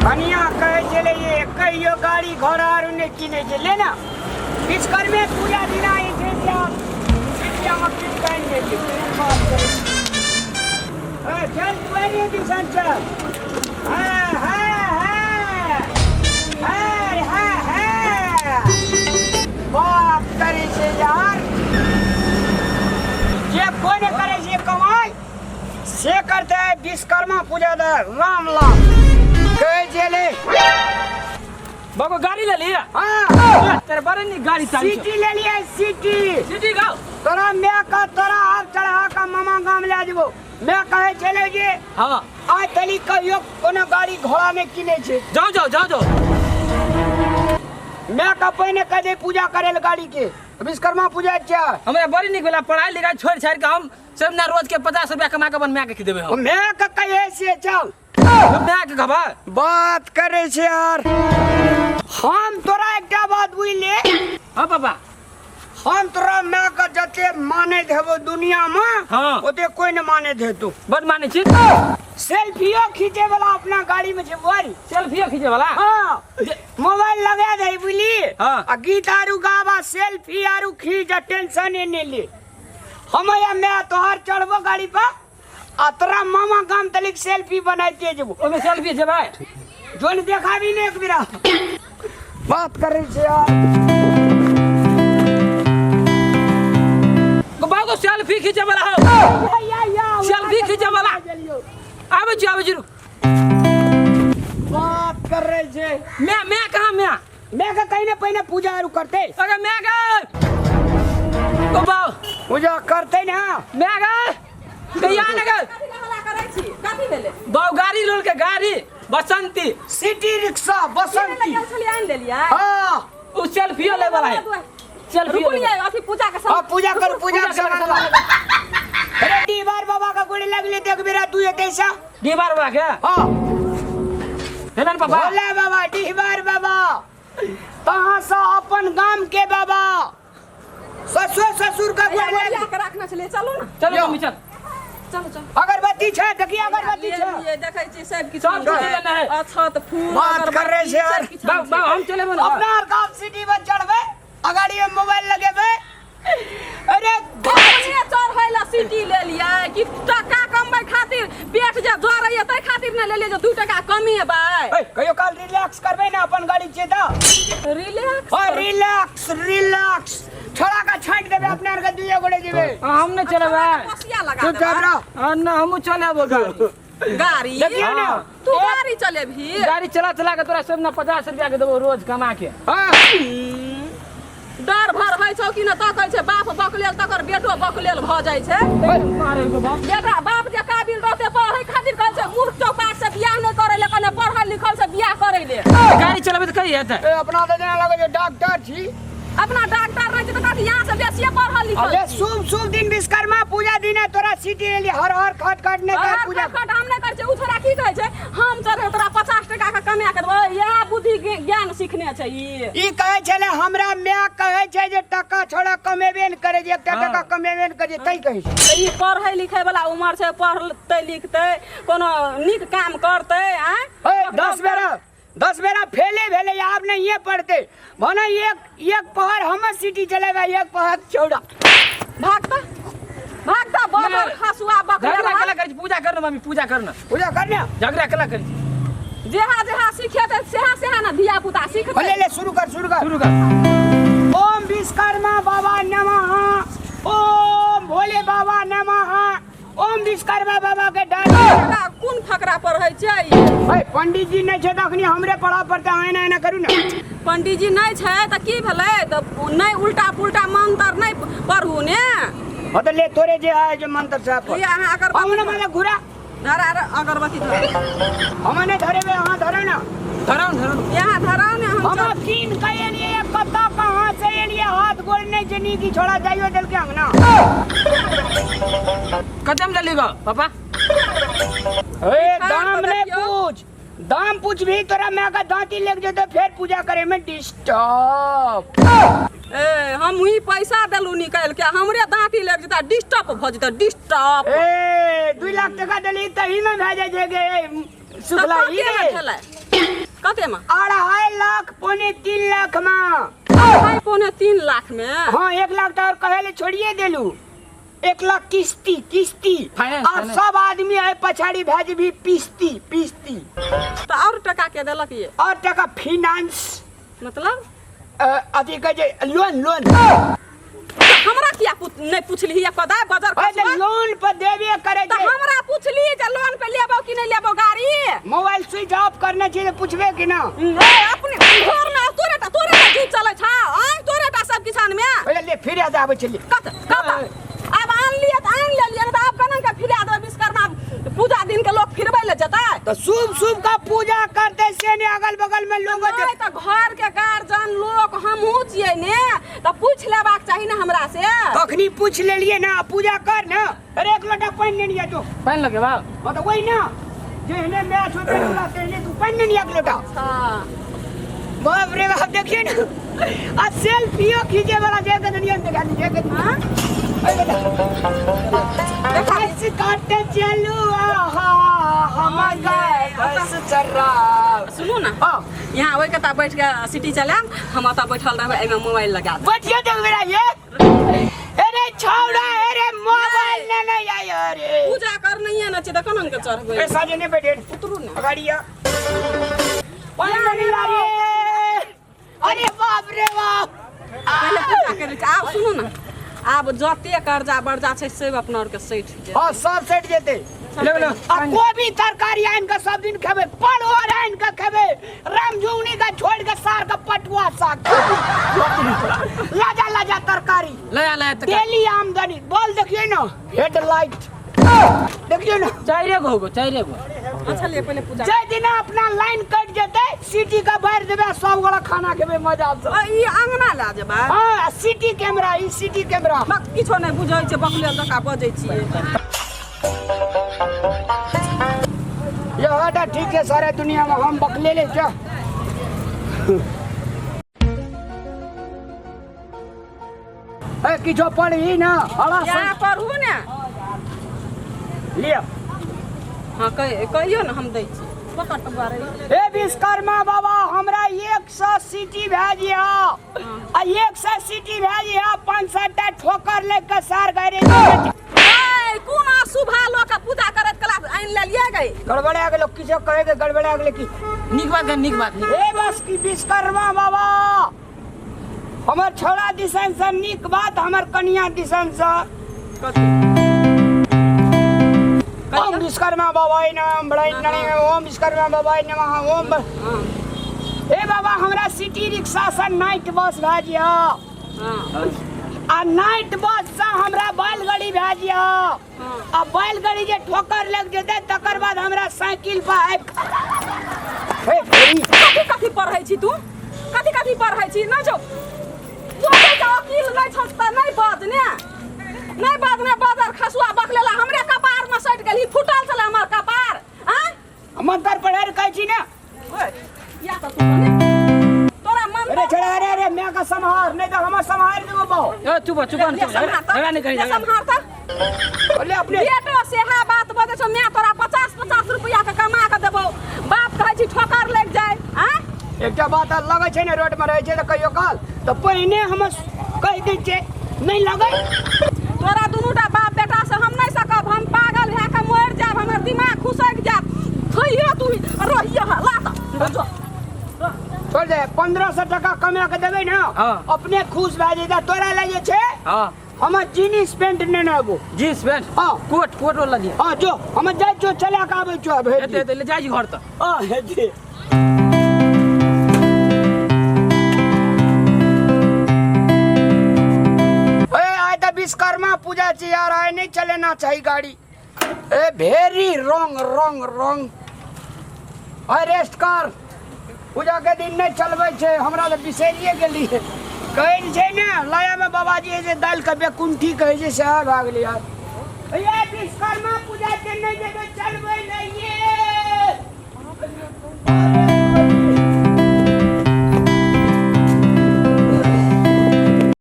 कनिया कहै छलै ये कहियो गाड़ी घोड़ा आरू नहि किनै छै ले ने विश्वकर्मे पूजा दिना जे छै से आब सिटियामे कीन कऽ आनि देलियै बात करै छी। ए, चल दुआरिये दिसन चल। हाँ, हाँ, हाँ। हाँ, हाँ, हाँ। बात करै छै यार जे कोइ नहि करै छै कमाइ से करते विश्वकर्मा पूजा दे राम लाल कहै छलै बाबू गाड़ी ले लिया। हाँ। तेरे बड़े नीक गाड़ी चाही। सिटी ले लिए सिटी। सिटी गाओ। तोरा मैं का तोरा आब चढ़ा का मामा गाम ले जेबो। मैं कहै छलै जे हाँ। आइ तली कहियो कोनो गाड़ी घोड़ा नहि किनै छै। जाओ जाओ जाओ जाओ। मैं का पहिने कह दे पूजा करे ले गाड़ी के विश्वकर्मा पूजा छै। हमरा बड़ी नीक भेला पढ़ाई लिखाई छोड़ छाड़ के हम सब ना रोज के 50 रुपया कमा के अपन माय के खिदेबे हम। मैं का कहे से चल। माय के खबर बात करे छे यार। हम तोरा एकटा बात बुझ ले। हाँ पापा। हम तोरा माय के जते माने देबो दुनिया में, हाँ। ओते कोई न माने देतो। बड माने छी। सेल्फियो खींचे वाला अपना गाड़ी में छे बुआरी। सेल्फियो खींचे वाला? हाँ। मोबाइल लगा दे बुझली। हाँ। आ गीत आरू गावा सेल्फी आरू खींच आ टेंशन ने ले। हम या मैं तोहार चढ़बो गाड़ी पर आ तोरा मामा गाम तलिक सेल्फी बनाइते जेबो। ओमे सेल्फी छै भाई। जोन देखाबी ने एक बेरा। बात करे छे यार। बाबू सेल्फी खींचे वाला हो। या, या, या, सेल्फी खींचे वाला। आबै छी, आबै छी, रुक। बात कर रहे छे। मैं कहाँ, मैं? मैं का कहीं ना पहिने पूजा आरू करते। अरे मैं का? ओ बाबू। पूजा करते ना। मैं का? कहिया ना का? कथी भेलै? बाबू गाड़ी लोल के गाड़ी बसंती। सिटी रिक्शा बसंती। की छलियै, आनि लेलियै? हाँ। उ सेल्फियो ले वाला है। सेल्फियो रुकू ले। ये, अथी पूजा के सामान। हाँ, पूजा करू, पूजा के पूजा सामान। करू। अरे दीवार बाबा का गोड़ी लगले देख बेरा तू एते सा। दीवार बाबा के? हाँ। हेलन बाबा। भोला बाबा, दीवार बाबा। कहाँ से अपन गाम के बाबा। ससुर ससुर का भैया, गोड़ गोड़ लग- लगा के रखना छलियै, चलू ना। चलो यो। मम्मी, चल। चलो, चलो। अगरबत्ती छै, देखिए अगरबत्ती लिए, छै। लिए, देखै छी सब किछु सब किछु लेना है। अक्षत, फूल, बात कर रहे अगरबत्ती, छै यार। सब किछु बा, बा, हम चलेबो ना। अपना आर गाम सिटी में चढ़बै, अगाड़ी में मोबाइल लगेबै। अरे अपने चढ़ै ला सिटी ले लियै कि टका कमबै खातिर पेट जे जरैया तै खातिर ने लेलियै जे 2 टका कमेबै। ए, कहियो काल रिलैक्स करबै ने अपन गाड़ी छै तऽ। रिलैक्स? हाँ, रिलैक्स, रिलैक्स। छोड़ा का छांटि देबै अपना आर के दुइये गोटे जेबै। हाँ, हम नहि चलेबै। पसिया लगा तू देबै। चल रह। हाँ, ना, हमहूँ चलेबो गाड़ी। गाड़ी? देखियौ ने। हाँ। तू गाड़ी चलेबही? गाड़ी चला चला के तोरा सब ना 50 रुपया के देबो रोज कमा के। हाँ। डर भर होइ छौ कि न तऽ कहै छै बाप बकलेल तकर बेटो बकलेल भऽ जाइ छै। मारे के बाप। बेटा बाप जे काबिल रहतै पढ़ै खातिर कहै छै मूर्ख चौपाट से बियाह नहि करै ले, कने पढ़ल लिखल से बियाह करै ले। गाड़ी चलाबै तऽ कही हेतै। ए, अपना तऽ जेना लगै छै डॉक्टर छी। अपना डॉक्टर रहै छै तऽ कहत यहाँ से बेसिए पढ़ल लिखल अरे छी। शुभ शुभ दिन विश्वकर्मा पूजा दिन है, तोरा सिटी एली हर हर खट खट नहि कर हर पूजा। खट खट हम नहि करै छियै। उ छोड़ा की कहै छै हम चढ़े तोरा 50 टका के कमा के देबौ, इएह बुद्धि ज्ञान सिखने छै ई। ई कहै छलै हमरा माय कहै छै जे टका छोड़ा कमेबे नहि करै छै, एकटा हाँ। टका कमेबे नहि करै छै, तैं कहै छै। तऽ ई पढ़ै लिखै वाला उमर छै, पढ़तै लिखतै कोनो नीक काम करतै, आँय? ए, 10 बेरा फेले भेलै, आब नहिए पढ़तै। भने एक पहर हमर सिटी चलेबै, एक पहर चौड़ा। भागता भागता बड़ नहीं। खसुआ बकरा। झगड़ा केला करै छी, पूजा कर ना मम्मी, पूजा कर ना। पूजा कर ना। झगड़ा केला करै छी। जेहा जेहा सिखेतै सेहा सेहा ना धिया पुता सिखतै। ले ले शुरू कर, शुरू कर। शुरू कर। ओम विश्वकर्मा बाबा नमः, ओम भोले बाबा नमः, ओम विश्वकर्मा बाबा के डाल। फकरा कोन फकरा पढ़ै छै? ए, पंडित जी नहि छै तऽ अखनी हमरे पढ़ा पड़तै, एना एना करू ने। पंडित जी नहि छै तऽ की भेलै, तऽ नहि उल्टा पुल्टा मंत्र नहि पढ़ू ने। हाँ तऽ ले तोरे जे है जे मंत्र से पढ़। ले अहाँ अगरबत्ती हम ने माने घुरा। धरा रे, अगरबत्ती धरा। हम नहि धरेबै, अहाँ धरू ने। धराउ ने, धराउ ने। यहाँ धराउ ने, हम हम चल- कीन के एलियै, कतऽ कहाँ से एलियै, हाथ गोड़ नहि छै नीक, ई छोड़ा जाइयो देलकै अंगना। कते में देली गो पापा? ए, खाना दाम तो नहि देखियौ। पूछ, दाम पूछबही तोरा माय के दाँती लागि जेतौ, फेर पूजा करे में डिस्टर्ब। ए, हम ही पैसा देलू निकालि के, हमरे दाँती लागि जेतै, डिस्टर्ब भऽ जेतै, डिस्टर्ब। ए, 2 लाख टका देली तही में भए जाइ छै गे, तऽ सुखला कते ई में रे। भेलै? कते में? 2.5 लाख, 2.75 लाख में। 2.75 2.75 लाख में? हाँ, 1 लाख तो और कहे ले छोड़िए देलू। 1 लाख किस्ती किस्ती। फाइनेंस, और फाइनेंस। सब आदमी है पछाड़ी भेज भी पिस्ती पिस्ती। तऽ और टका के देलक ये? और टका फिनांस। मतलब? अथी कहै छै लोन लोन। तऽ हमरा किया नहि पुछलिही कदा बजर अरे खसुआ? लोन पर देबे करे तऽ छै। हमरा पुछली जे लोन पे लेबो कि नहि लेबो गाड़ी? मोबाइल स्विच ऑफ करने छै तऽ पूछबे कि ना? ए, अपने घर में तोरे टा तोरे टा जीव चलै छौ आँय, तोरे टा सब किसान में। पहिले ले फिर आबै छली। कत कत आब आनलियै तऽ आनि लेलियै ने, तऽ आब केना के फिरा देबै? विश्वकर्मा पूजा दिन के लोग फिरबै ले जेतै। तो शुभ शुभ का पूजा करते से ने अगल बगल में लोग। नहि तऽ घर के गार्जियन लोक हमहूँ छियै ने, तऽ पूछि लेबाक चाही ने हमरा से। तखनी पूछ लेलिए ना, पूजा कर ना। अरे, एक लोटा पानि लेने आ जो। पानि लगे बाप। हाँ, तो वही ना, जेहने मैच होते बोला तेहने तू पानि लेने आ एक लोटा। हाँ। बाप रे बाप, देखिए ना, आ सेल्फियो खींचे वाला जे के दुनिया में देखा दी के हाँ? दुनिया काटे चलू, आहा हम गए बस चर्रा। सुनू ने। हाँ। यहाँ ओहि कता बैठ के सिटी चलायब, हम ओतऽ बैठल रहबै, एहिमे मोबाइल लगा देब। बैठिए देख मेरा ये, अरे छौड़ा, अरे मोबाइल ने नहीं आई अरे। पूजा करनैये ने छै तऽ केना के चढ़बै? ए साजने बैठे। उतरू ने। अगाड़िया पानी नहीं ला रे, अरे बाप रे बाप। पहिले पूजा करै छै। आब सुनू ने, आब जते कर्जा बर्जा छै सब अपना आरके सठि जेतै। हाँ, सब सेट जेते। ले लो। आ कोबी तरकारी आनि के सब दिन खेबै, परोड़ आनि के खेबै, रामझुंगनी के छोड़ के सार के पटुआ साग खेबै, लाजा लाजा तरकारी। ले आ, ले आ, तऽ डेली आमदनी बोल। देखिए ना, हेडलाइट देखिए ना। चारिए गो होगो, चारिए गो। अच्छा, ले पहिले पूजा। जे दिना अपना लाइन कटि जेतै, सिटी के भरि देबै, सब गोरा खाना खेबै मजा से। आ, ई अंगना लए जेबै? हाँ, सिटी कैमरा, ई सिटी कैमरा। बक, किछो नहि बुझै छै, बकलेल जकाँ बजै छियै। यह तो ठीक है, सारे दुनिया में हम बकले ले क्या ए किछो पढ़ी ना हरा। यहाँ पढ़ू ने। लिया। हाँ, कहियौ ने, हम दै छी, पकड़ तऽ बुआ रे। हे विश्वकर्मा बाबा, हमरा 100 सिटी भए जिया आ 100 सिटी भए जिया, 500 टा ठोकर लग के सार गैरेज। ए, कोन अशुभा लोक के पूजा करैत कला आनि लेलियै गई? गड़बड़ा गेलो, किछो कहे के गड़बड़ा गेलै की? नीक बात, नीक बात, नीक। हे बस की विश्वकर्मा बाबा, हमर छोड़ा दिसन से नीक बात, हमर कनिया दिसन से। कथी? ओम विश्वकर्मा बाबा नाम बड़ाई नणे, ओम विश्वकर्मा बाबा नमः, ओम हे बाबा, हमरा सिटी रिक्शा से नाइट बस भए जिया आ नाइट बस से हमरा बैलगाड़ी भए जिया आ बैलगाड़ी जे ठोकर लग जेतै, तकर बाद हमरा साइकिल पर आबि हे फेरी। कथी कथी पढ़ै छी तू? कथी कथी पढ़ै छी? नहि छौ सोचै छौ, अकील नहि छौ तऽ नहि बाज ने, नहि बाज ने। बाजार खसुआ बकलेला हमरे कपार में सटि गेली, फुटल छलै हमर कपार आँ। मंत्र पढ़ै लए कहै छी ने। ओए, या तऽ तू कने तोरा मन अरे छड़ा, अरे अरे, मैं का सम्हार, नहीं तो हम सम्हार देबो बहु। ए, चुप हो, चुप हो, ले चुप हो। सम्हार तऽ, झगड़ा नहीं करी, ले झगड़ा। सम्हार तऽ। बोले अपने बेटो सेहा बात बजै छौ। मैं तोरा 50-50 रुपया के कमा के देबौ, बाप कहै छी ठोकर लागि जाय आँ। एकटा बात आर लगै छै ने, रोड में रहै छै तऽ कहियो काल तऽ पहिने हम कहि दै छियै, नहि लगै। तोरा दुनूटा बाप बेटा से हम नहि सकब, हम पागल भए के मरि जायब, हमर दिमाग खुसकि जायत। थैयो तू रहियो, ला तऽ जो। छोड़ दे, 1500 टका कमा के देबै ने, अपने खुश भए जेतै। तोरा लए जे छै हमर जीन्स पेंट नेने आबू। Jeans pant? हाँ। कोट, कोट वाला लिया। हाँ, जो हम जाइ छियौ, चला के आबै छियौ भेज। एते एते ले जाइ छी घर तऽ। हाँ, हेतै। ए आइ तऽ विश्वकर्मा पूजा छै यार, आइ नहीं चलेना चाही गाड़ी। A very wrong wrong wrong. I rest कर, पूजा के दिन नहीं चलबै छै। हमरा तऽ बिसरिए गेलियै। कहै छै ने लयामे बाबाजी जे दालि के बेकुंठी कहै छै, सएह भए गेलै यार। ये विश्वकर्मा पूजा के नहीं जेबै, चलबै नहीं ये।